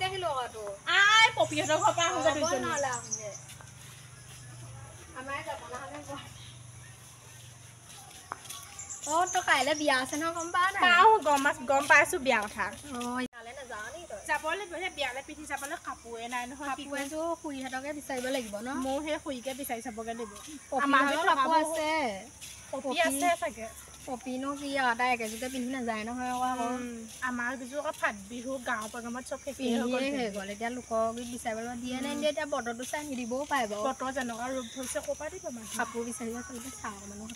দেখিলো আকৌ তোৰ। আই পপীহঁতৰ ঘৰৰ পৰা আহোঁগে ব'ল দুইজনী। নহ'লে আহোঁগে। আমাৰ জপনাখনে বৰ। অ তই কাইলৈ বিয়া আছে নহয়, গম পাৱ নাই? পাওঁ, গম পাইছো বিয়া কথা। অ, ইয়ালে নাযাৱ নেকি তই? যাব লাগিব। সেই বিয়ালৈ পিন্ধি যাবলৈ কাপোৰে নাই নহয়, কি কাপোৰ কৰিম? এযোৰ খুৰীহঁতকে বিচাৰিব লাগিব ন? ময়ো সেই খুৰীকে বিচাৰি চাবগে লাগিব। পপী আমাৰ ভাগৰ যে কাপোৰ থকাবোৰ আছে। পপী পপী আছে চাগে। পপীনো কি আৰু, তাই একেযোৰকে পিন্ধি নাযায় নহয় আকৌ। আমাৰ কেইযোৰ আকৌ ফাট বিহু গাঁৱৰ প্ৰগ্ৰামত চব শেষেই হৈ গ'ল পিন্ধিয়ে হৈ পিন্ধি। গ'ল। এতিয়া লোকৰ বিচাৰিব লাগিব, দিয়ে নে নিদিয়ে এতিয়া বতৰটো চাই, নিদিবও পাৰে বাৰু। বতৰ যেনেকুৱা ৰূপ ধৰিছে, ক'ৰ পৰা দিব মানুহ? কাপোৰ বিচাৰিব আচলতে চাওঁ মানুহ।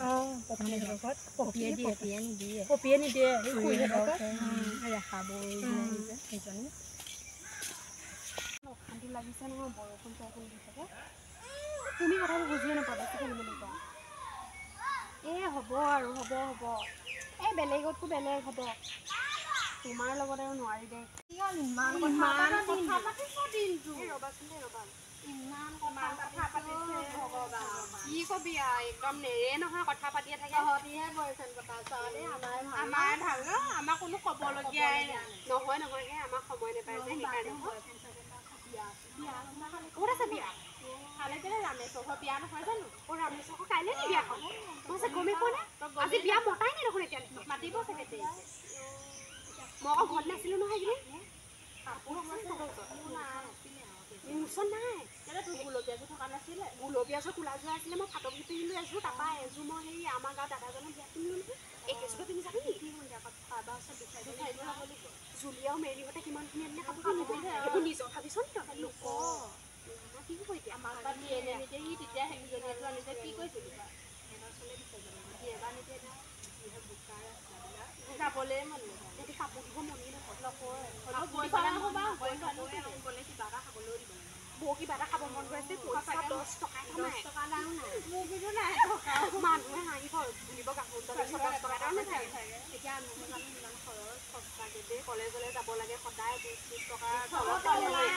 অঁ, পপীহঁতৰ ঘৰত পপীয়ে দিয়ে। পপীয়ে নিদিয়ে। পপীয়ে নিদিয়ে, এই খুৰীহঁতৰ ঘৰত। ৰেখা বৌ যে, সেইজনী। অশান্তি লাগিছে নহয়, বৰষুণ চৰষুণ দি থাকে। তুমি কথাবোৰ বুজিয়ে নোপোৱা, বেছি খেলি মেলি কৰা। এই হ'ব আৰু, হ'ব হ'ব, এই বেলেগতকৈ বেলেগ হ'ব, তোমাৰ লগত আৰু নোৱাৰি দেই। কি হ'ল, ইমান ইমান কথা কথা পাতিছ দিনটো? এই ৰ'বাচোন দেই, ৰ'বা। ইমান ইমান কথা কথা পাতিছে, পাতিছে। ভগৱান। কি কবি আৰু, একদম নেৰে নহয়, কথা পাতিয়ে থাকে। তহঁতিহে বয়ফ্ৰেণ্ড পতা আছ দেই, আমাৰে ভাল ন? আমাৰে ভাল ন, আমাৰ কোনো ক'বলগীয়াই নাই। নহয় নহয়, সেই আমাক সময় নাপায় যে, সেইকাৰণে। বয়ফ্ৰেণ্ড চয়ফ্ৰেণ্ড বিয়া আছে। ক'ত আছে বিয়া? ভালে কেলে, ৰামেশ্বৰ ঘৰৰ বিয়া নহয় জানো? অ, ৰামেশ্বৰ কাইলৈ নি বিয়াখন? মই যে গমেই পোৱা নাই। তই আজি গমেই বিয়া মতাই নাই দেখোন এতিয়ালৈকে। মাতিব চাগে দেৰিকে। মই আকৌ ঘৰত নাছিলো নহয় এইকেইদিন। কাপোৰ আছে নি তহঁতৰ ওচৰত? মোৰ ওচৰত নাই। কেলে, তোৰ গুলপীয়াযোৰ থকা নাছিলে? গুলপীয়া যোৰ, ক'লা যোৰ আছিলে। মই ফাটকযোৰ পিন্ধিলো এযোৰ, তাৰপৰা এযোৰ মই সেই আমাৰ গাঁৱৰ দাদাজনৰ বিয়াত পিন্ধিলো নহয়। এইকেইযোৰকে পিন্ধি যাবি নেকি? বিচাৰিব যাব লাগিব। জুলি আৰু মেৰিহঁতে কিমান ধুনীয়া ধুনীয়া কাপোৰ পিন্ধিব। সেইবোৰ নিজৰ ভাবিছ নি তই? লোক আমাৰ কি হ'ব এতিয়া? আমাক বা দিয়ে নে নিদিয়ে? সি তেতিয়া সেইকেইজনীয়েতো আনিছে, কি কৰিছিলি বাৰু? দিয়ে বা নিদিয়ে এতিয়া, যিহে বোকা ৰাস্তাবিলাক। যাবলে মন নাযায়। সিহঁতি কাপোৰ দিব মনেই নকৰে। নকৰে, হ'লেও কাপোৰ গৈ দিব পালে মন নহয় বাৰু, নকৰে, গৈ পালো। নকৰে আৰু গ'লে কিবা এটা খাবলৈও দিব লাগে। বৌ, কিবা এটা খাব মন গৈ আছে, পইচা সঁচাকে 10 টকা এটা দহ নাই। টকা এটাও নাই। মোৰ কিন্তু নাই টকা। মানুহে হাঁহিব বুলিব, গাহৰি ওচৰত 10 টকা এটাও নাথাকে। এতিয়া আমি জানো ইমান খৰচ। সঁচাকে দেই, কলেজলৈ যাব লাগে সদায় 20-30 টকা তলত তলত ওলাই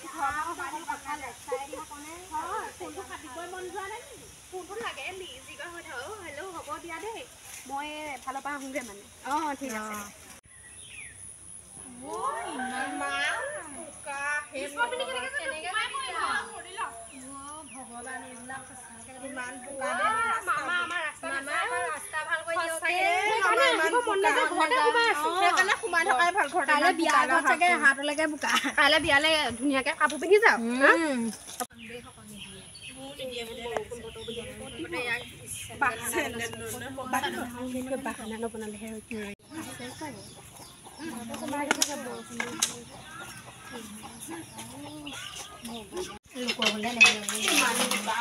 ঘৰৰ পৰা সোমাই কথা লেকচাৰ দি থাকনে? হয়, ফোনটো কাটিবই মন যোৱা নাই নেকি? ফোনটো লাগে বিজিকৈ হৈ থাকো। হেল্ল', হ'ব দিয়া দেই, মই এফালৰ পৰা আহোঁগৈ মানে। অঁ, ঠিক আছে। ইমান বোকা সেই। ভগৱান, এইবিলাক সঁচাকে। ইমান বোকা দেই। মামা, আমাৰ ৰাস্তা মামা, আমাৰ ৰাস্তা ভাল কৰি দিয়ক সঁচাকে। দেই। সেইকাৰণে আহিব মন নাযায়, ঘৰতে সোমাই আছো। সেইকাৰণে সোমাই থকাই ভাল ঘৰতে। কাইলৈ ইমান বিয়া বোকা ঘৰত চাগে হাতটো। হাতলৈকে বোকা। কাইলৈ বিয়ালে ধুনীয়াকে কাপোৰ পিন্ধি যাওঁ। মোৰ নিদিয়ে বুলিয়ে লাগিছে। বাহানা নবনালেহে। লোকৰ ঘৰলে নাযাওঁ। ইমান বোকা।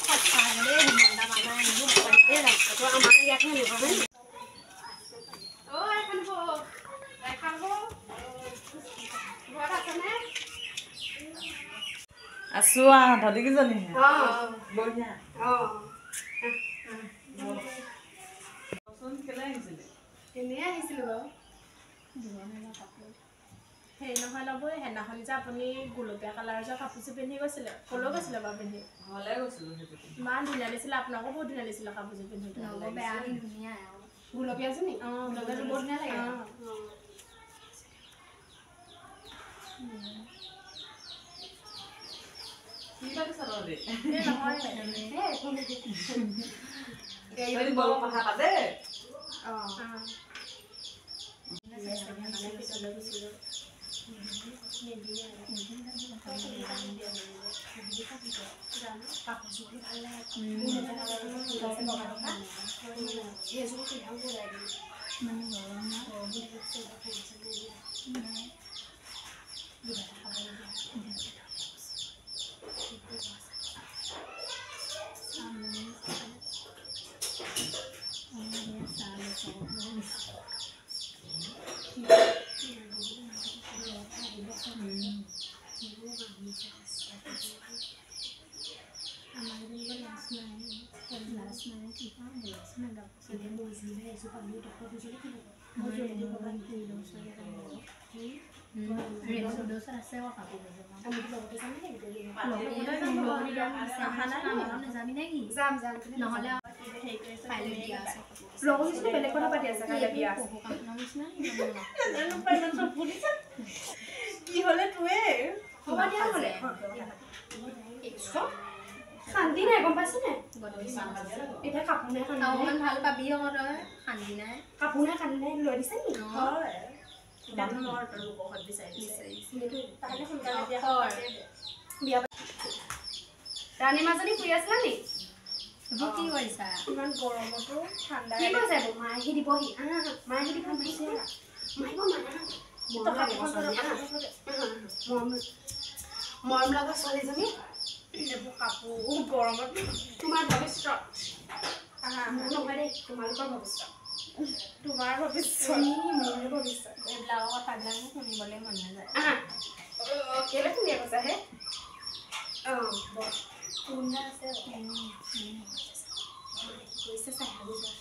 সঁচাকে দেই, হিমন্ত মামা এইবোৰ দেই ৰাস্তাটো। আমাৰ ইয়াতহে এনেকুৱা হয়। অ, এখন বৌ, এখন বৌ ঘৰত আছেনে? আছো আহ, তহঁতি কেইজনীহে? অঁ। বঢ়িয়া। অঁ। কচোন, কেলে আহিছিলি? এনেই আহিছিলোঁ বাৰু। হেৰি নহয় নবৌ, সেইদিনাখনি যে আপুনি গুলপীয়া কালাৰৰ যে কাপোৰযোৰ পিন্ধি গৈছিলে, ক'লৈ গৈছিলে বাৰু পিন্ধি? ঘৰলে গৈছিলো সেইটো পিন্ধি। ইমান ধুনীয়া দিছিলে, আপোনাকো বহুত ধুনীয়া দিছিলে কাপোৰযোৰ পিন্ধি। নবৌ বেয়া নি, ধুনীয়া আৰু। গুলপীয়াযোৰ নি? অঁ, গুলপীয়াযোৰ বহুত ধুনীয়া লাগে। অঁ। কি পাতিছ তহঁতি? এই নহয়। এই একো নাই। তহঁতি বৰ কথা পাতে। অঁ। পিছলৈ গুচি গ'ল। সেইযোৰ পিন্ধাও বজাই দিম। মানে গৰম ন? মই জুইলে এযোৰ পালো, তহঁতৰ দুজনী কি হ'ব? মই জুইলে ক'ৰবাত ঘূৰি লওঁ চাগে। শান্তি নাই গম পাইছ নে এতিয়া কাপোৰ নাই অকণমান ভাল পাবি আকৌ তই শান্তি নাই কাপোৰ নাই শান্তি নাই লৈ দিছে নি ৰাণী মাজনী শুই আছিলা নি কি কৰিছা ইমান গৰমতো ঠাণ্ডা কি কৈছে মা আহি দিবহি মা আহি দিব মাৰিব মৰম লগা ছোৱালীজনী কাপোৰ গৰমত তোমাৰ ভৱিষ্যত মোৰ নহয় দেই তোমালোকৰ ভৱিষ্যত তোমাৰ ভৱিষ্যত মোৰ ভৱিষ্যত এইবিলাকৰ কথাবিলাক মোৰ শুনিবলৈ মন নাযায় কেলৈ শুনি কৈছা হে অঁ কোন আছে কৈছে চাই ভাবি যোৱা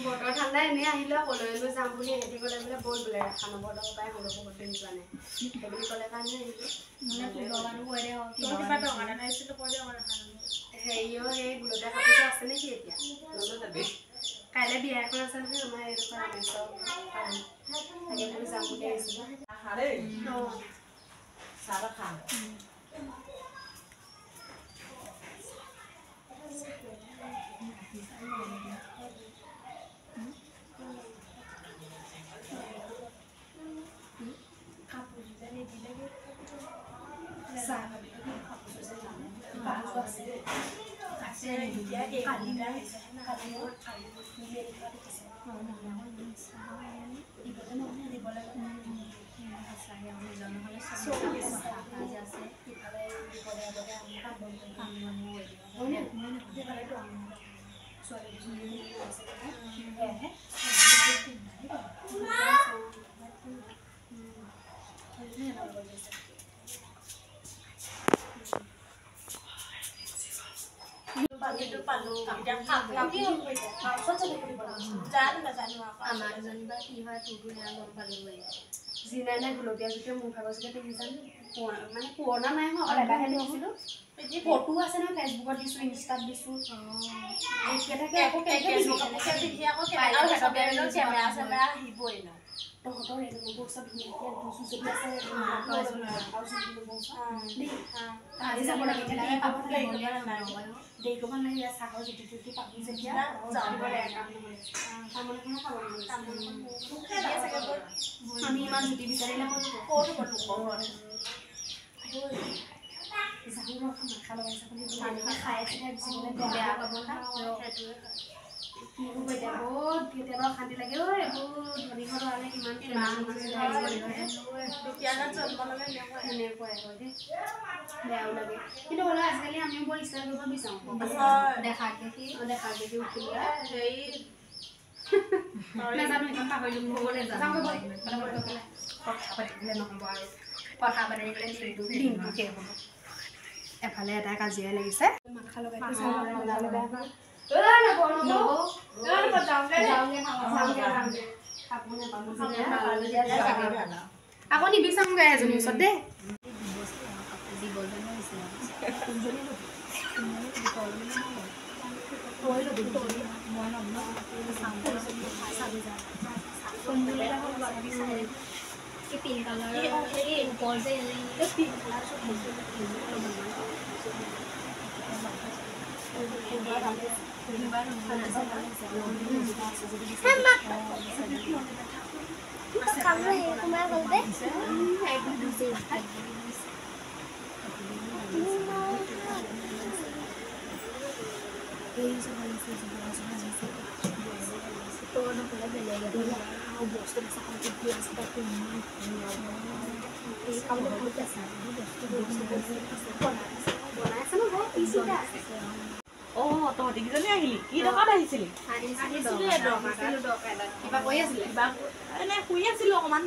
বতৰ ঠাণ্ডা এনেই আহিলে কলৈনো যাম বুলি ইহঁতি ক'লে বোলে ব'ল বোলে খানা বতৰ পৰাই হ'লেও বহুত দিন যোৱা নাই সেইবুলি ক'লে কাৰণে আহিলোঁ। হেৰিও সেই গুলপীয়া কাপোৰযোৰ আছে নেকি এতিয়া? কাইলৈ বিয়া এখন আছে নহয় আমাৰ এইডোখৰ ৰামেশ্বৰ তাকে বোলো যাম বুলি আহিছিলোঁ। যিনাই নাই গুলপীয়া জুতিয়ে মোৰ ভাগৰ জুতিয়ে পিন্ধি যাম মানে পুৰণা নাই হোৱা অকল এবাৰহে দেখিছিলোঁ। ফটো আছে নহয় ফেচবুকত দিছোঁ ইনষ্টাত দিছোঁ তহঁতৰ এইটো নবৌ ওচৰত ধুনীয়াকৈ দুযোৰ যদি আছে দেই আজি যাব লাগে দেৰি কৰিব নালাগে চাহৰ জুতি জুতি পাবি যেতিয়া দিব লাগে কাম নহ'লে তামোল এখনো খাব আমি ইমান জুতি বিচাৰিলে খাই বেয়া পাব কি হ'ব এতিয়া বহুত কেতিয়াবা অশান্তি লাগে ঐ এইবোৰ ধনী ঘৰত হোৱালে কিমান সেনেকুৱাই হয় দেই বেয়াও লাগে কিন্তু হ'লেও আজিকালি আমিও বৰ ইচ্ছা কৰিব বিচাৰোঁ দেখাক দেখি দেখাক দেখি উঠিলে নাজানো সেইখন পাহৰিলোঁ কথা পাতিলে নহ'ব আৰু কথা পাতি থাকিলে দিনটো শেষ হ'ব। এফালে এটা কাজিয়াই লাগিছে মাথা লগাই আকৌ নিবিচাৰোগৈ এজনীৰ ওচৰত দেই। তহঁতিকেইজনী আহিলি কি দৰকাৰত আহিছিলি? কিবা কৰি আছিলে? এনে শুই আছিলো অকণমান।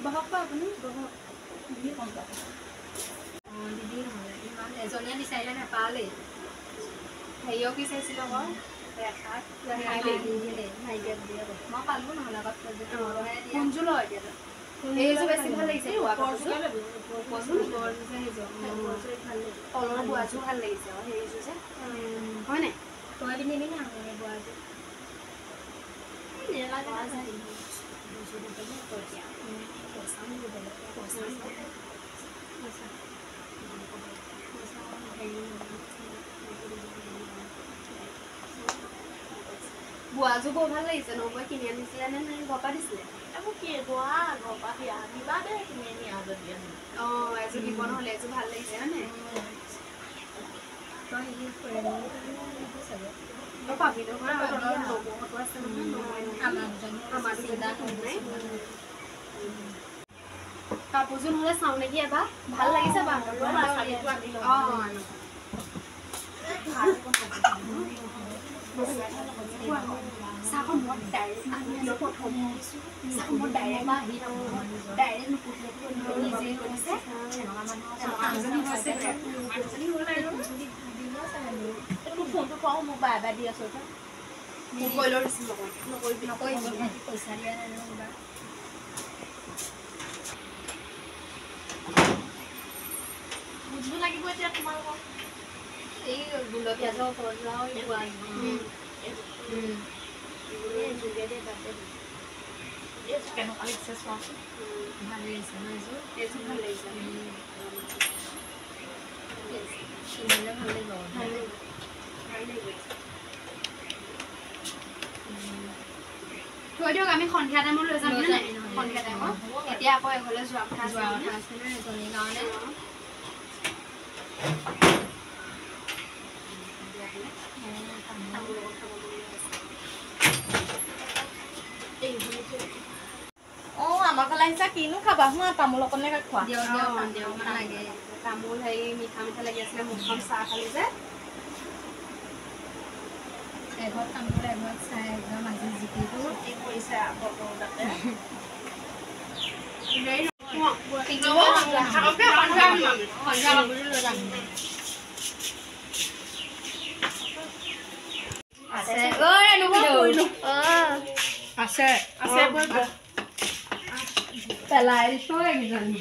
বহক বা আপুনি বহক। দিদি নহ'লে ইমান এজনীয়ে বিচাৰিলে নাপালেই। হেৰিয়ক বিচাৰিছিলোঁ আকৌ ৰেখাক। মই পালোঁ নহ'লে আকৌ কোনযোৰ লয় এতিয়া? এইযোৰ বেছি ভাল লাগিছে, তলৰ বোৱাযোৰ ভাল লাগিছে আকৌ সেইযোৰ যে, হয় নাই? তই পিন্ধিবি না বোৱাযোৰ? বোৱাযোৰ বৰ ভাল লাগিছে ন? মই কিনি আনিছিলে নে ঘৰৰ পৰা দিছিলে? অঁ, এযোৰ দিব নহ'লে, এযোৰ ভাল লাগিছে হয় নাই? তই পাবি নহয়, নবৌহঁতো আছে নহয়, আমাৰ নাই। কাপোৰযোৰ নহ'লে চাওঁ নেকি এবাৰ? ভাল লাগিছে বাৰু। অঁ, চাহখন মই ডাইৰেক্ট আমি আজি প্ৰথম চাহখন মই ডাইৰেক্ট ডাইৰেক্ট নিজে কৈছে। মানুহজনী হ'ল আৰু তোৰ ফোনটো থওঁ, মোক বাৰে বাৰে দি আছো। মোক কৈ লৈ দিছোঁ, নকৰিবি নকৰিবি, পইচা দিয়া নাই নহয় কিবা। বুজিব লাগিব এতিয়া তোমালোকক। এই গোলপীয়া যে ওপৰত যোৱা কেনেকুৱা লাগিছে চোৱাচোন। ভাল লাগিছে ন এইযোৰ? এইযোৰ ভাল লাগিছে, পিন্ধিলে ভাল লাগিব। ভাল লাগিব, ভাল লাগিব। থৈ দিয়ক, আমি সন্ধিয়া টাইমত লৈ যাম। নাই, সন্ধিয়া টাইমত। এতিয়া আকৌ এঘৰলৈ যোৱা কথা যোৱা কথা আছে নহয় এজনীৰ কাৰণে। অঁ, আমাৰ ফালে আহিছা, কিনো খাবা? হোৱা তামোল অকণে খোৱা। দিয়ক দিয়ক দিয়ক, লাগে তামোল। হেৰি মিঠা মিঠা লাগি আছিলে মুখখন, চাহ খালি যে। এঘৰত তামোল এঘৰত চাহ, একদম আজি জিকিটো কি কৰিছে আকৌ তাতে। আছে আছে পেলাই দিছো এইকেইজনী।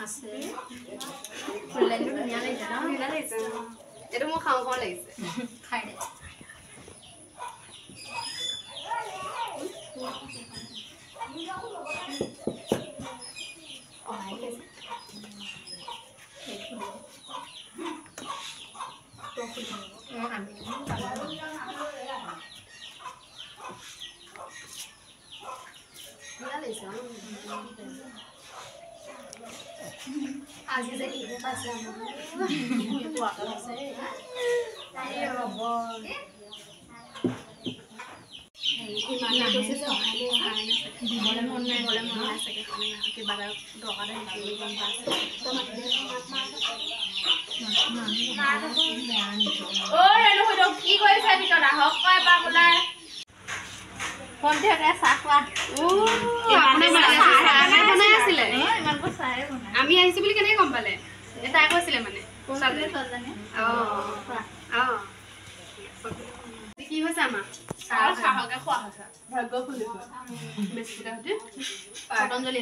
আছে ফুললাইনটো ধুনীয়া লাগিছে ন? ধুনীয়া লাগিছে। এইটো মোৰ খাওঁ খাওঁ লাগিছে। খাই দে। আজি যে কি পাইছে দিবলৈ মন নাই, দিবলৈ মন নাই চাগে, কিবা এটা দৰকাৰ আহিছে গম পাইছে। কি কৰিছে ভিতৰত? আহক এপাক ওলাই সন্ধিয়াতে চাহ খোৱা। আমি আহিছো বুলি কেনেকে গম পালে? তাই কৈছিলে মানে। কি হৈছে আমাৰ চাহকে খোৱা হৈছে, ভাগ্য খুলিছে। বিস্কুটৰ সৈতে পতঞ্জলি।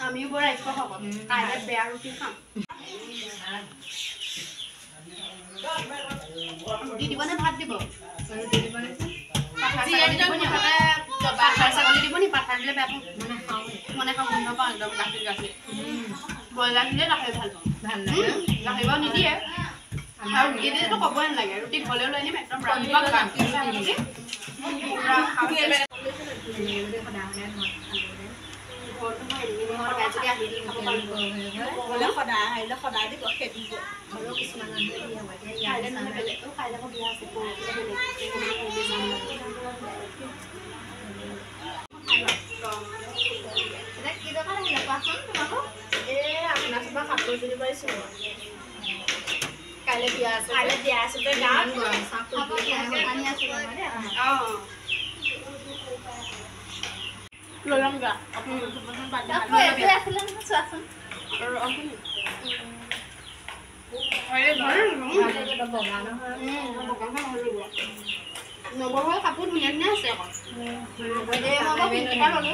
আমিও বৰ ৰাইজ খাব, কাইলৈ বেয়া ৰুটি খাম। ৰুটি দিব নে ভাত দিব? পাথাৰ ছাগলী দিব নি? পাথাৰ দিলে বেয়া পাওঁ, মানে খাওঁ গোন্ধ পাওঁ একদম। গাখীৰ গাখীৰ ব্ৰইলাৰ দিলে গাখীৰ ভাল পাওঁ, ভাল লাগে। গাখীৰ বাৰু নিদিয়ে। আৰু ৰুটিটো ক'বই নালাগে, ৰুটি ঘৰলৈ লৈ আনিম একদম ৰাতিপুৱা গাখীৰ চাহ দি পুৰা খাম। কাইলৈ বিয়া আছে, কাইলৈ বিয়া আছে যে গাঁৱত। লৈ ল'ম গা। নৱৰ কাপোৰ ধুনীয়া ধুনীয়া আছে আকৌ। ল'লো,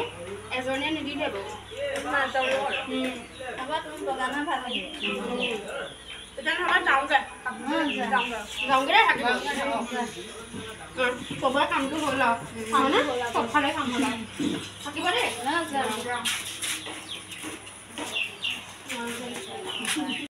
এজনীয়ে নিদিলে বাৰু। যাওঁগে থাকিব। চবৰে কামটো হ'ল আৰু চবফালে কাম হ'ল আৰু থাকিব দেই।